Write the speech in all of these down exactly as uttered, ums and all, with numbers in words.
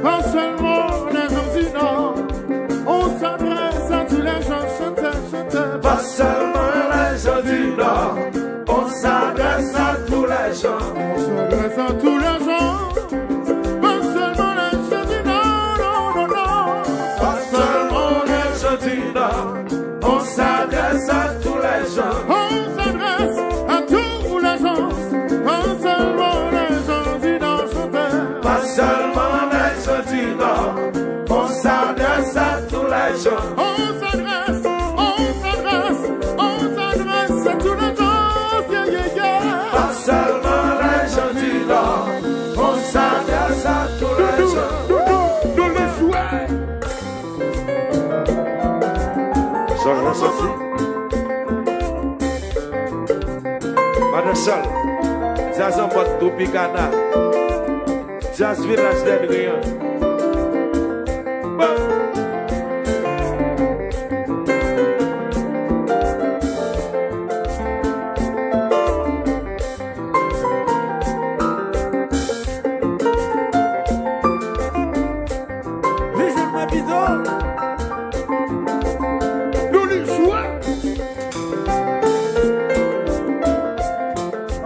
Pas seulement les gens du Nord, on s'adresse à tous les gens, chantez, chantez. Pas seulement les gens du Nord, on s'adresse à tous les gens. On s'adresse à tous les gens. Pas seulement les gens du Nord, non, non, non. Pas seulement les gens du Nord. On s'adresse à tous les gens. On s'adresse à tous les gens. Pas seulement les gens du Nord, chantez. Pas seulement les gens du Nord. On s'adresse à tous les gens. On s'adresse, on s'adresse, on s'adresse à tous les gens. Yeah, yeah, yeah. Pas seulement les gens du Nord. On s'adresse à tous les gens. Doudou, doudou, doudou, jwè. Sòl resòti. Madan Sòl. Djaz an mòd Tropicana. Djaz vilaj dènye an. Bon. Vin jwenn mwen pito. Nou li jwè.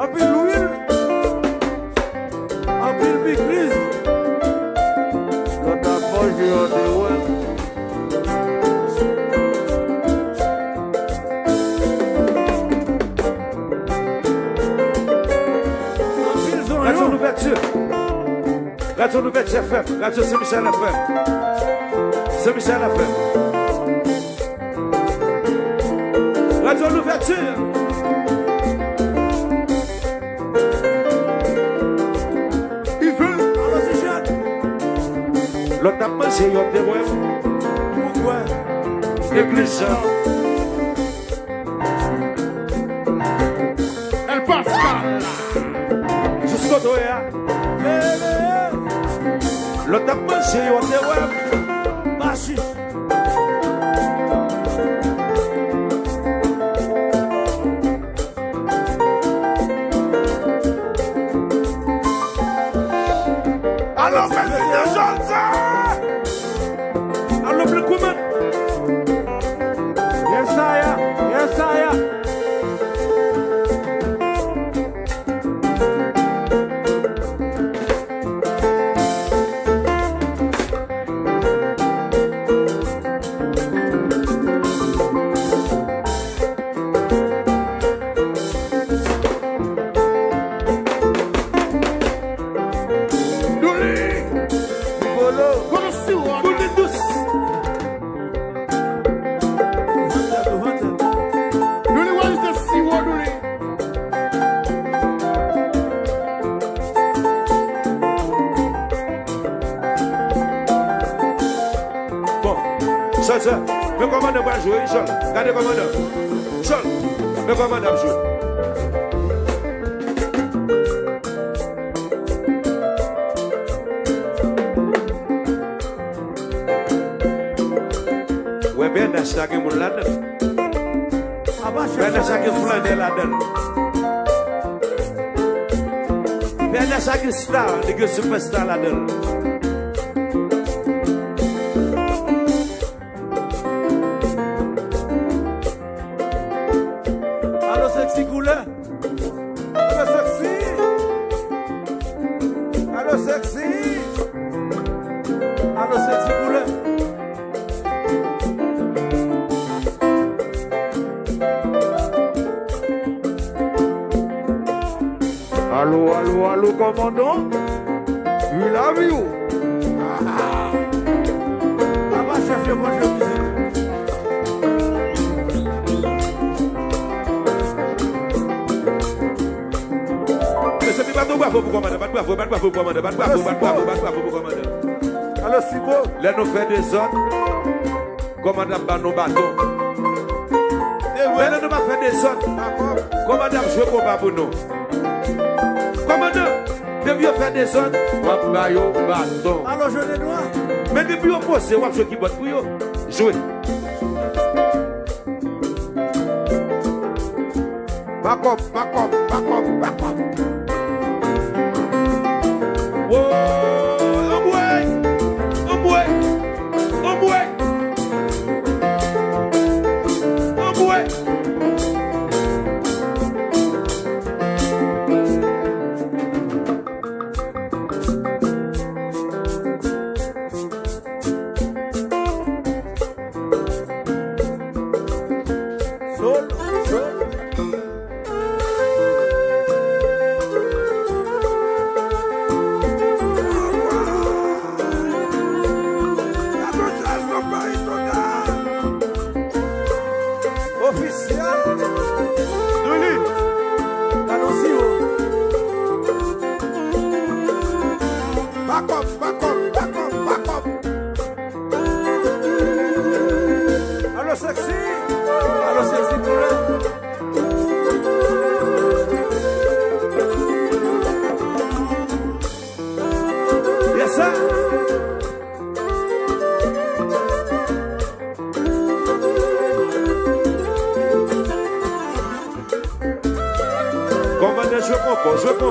Anpil lwil. Anpil pikliz. Lòt ap manje an te wè. Anpil zonyon. Radyo Louvèti. Radyo Louvèti F M. Radyo Sen Michèl F M. Sen Michèl F M. Radyo Louvèti. Ivan. Alo, ti jèn. Lòt ap manje, yo te wè. Ou kwè? Neglijan. El Pascal. Jis kote w ye a. Lòt ap manje, yo te wè. Machich. Alo, prezidan Joseph! Alo, Blanc Woman! Yes, I am. Yes, I am. Douli! Rigolo! Kote siwo? Douli dous! Douli, w ajoute siwo, Douli. Bon, Sòl, Sòl, men kòmandan pral jwe, wi, Sòl. Gade kòmandan. Sòl, men kòmandan ap jwe. Wè, B N H la gen moun ladan l. Apa chèf B N H la gen flanè ladan l. B N H la gen star, nèg yo sipèsta ladan l. Alo, sexy koulè. Alo, sexy. Alo, sexy. Alo, sexy koulè. Alo, alo, alo, kòmandan. We love you. Apa chèf yo pran jwe mizik. Mesye, bat yon bravo pou kòmandan, bat bravo, bat bravo pou kòmandan, bat bravo, bat bravo, bat bravo pou kòmandan. Alo, Sibo. Lè nou fè dezòd, kòmandan ap ba nou baton. Men lè nou pa fè dezòd, kòmandan ap jwe konba pou nou. Kòmandan, depi yo fè dezòd, w ap ba yo baton. Alo, jwe de nwa. Men depi yo poze, w ap jwe kibòd pou yo. Jwe. Back up, back up, back up, back up. Wo, anmwe,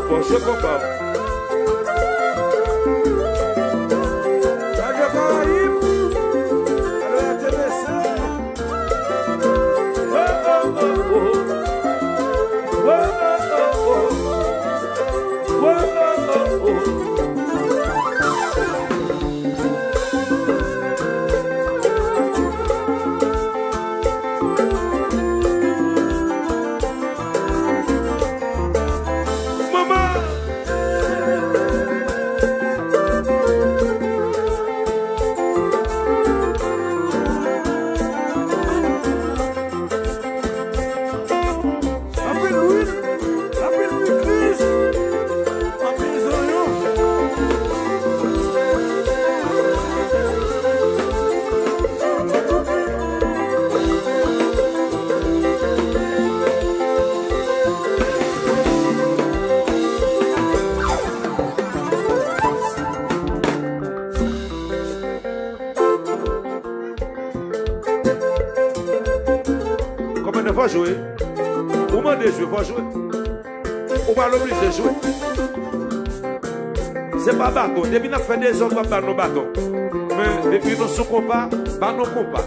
Fò jwe konpa. Radio Caraïbes, alò, T V C. Manman! Anpil lwil, anpil piklis, anpil zonyon. Kòmandan, fò jwe. Ou mande jwe, fò jwe. Ou pa oblije jwe. Se pa baton. Depi n ap fè dezòd, w ap ba nou baton. Men depi nou sou konpa, ba nou konpa.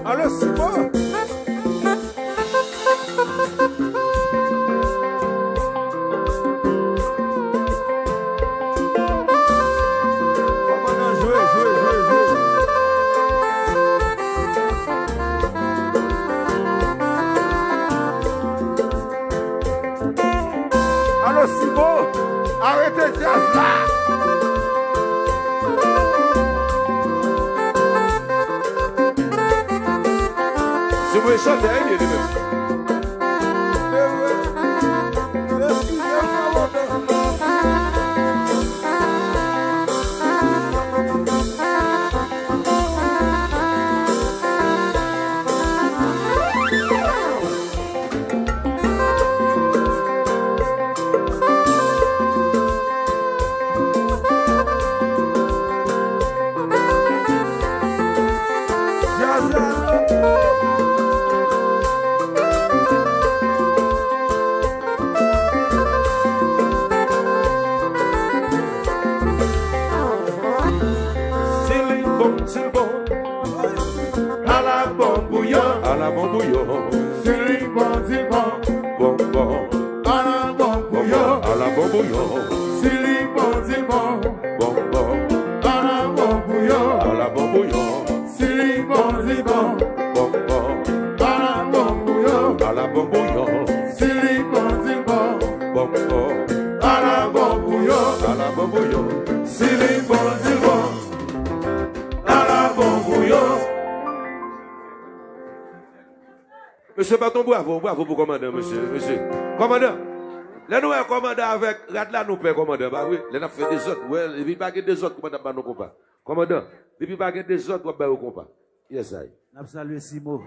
Alo, Simon! Kòmandan, jwe, jwe, jwe, jwe. Alo, Simon, arete djaz la! Se mwen chantè, wi, li menm. Si li bon, si l bon. Ala bon bouyon. Ala bon bouyon. Si li bon, di l bon. Bon, bon. Ala bon bouyon. Ala bon bouyon. Si li bon, di l bon. Bon, bon. Ala bon bouyon. Ala bon bouyon. Si li bon, di l bon. Bon, bon. Ala bon bouyon. Ala bon bouyon. Si li bon, di l bon. Bon, bon. Ala bon bouyon. Ala bon bouyon. Si li bon, di l bon. Ala bon bouyon. Mesye, bat yon bravo, bravo pou kòmandan, mesye, mesye. Kòmandan, lè nou wè kòmandan avèk rad la, nou pè kòmandan, pa vre? Lè n ap fè dezòd, wè, epi pa gen dezòd, kòmandan ap ba nou konpa. Kòmandan, depi pa gen dezòd, w ap ba yo konpa. Yes, I. N ap salye Simo.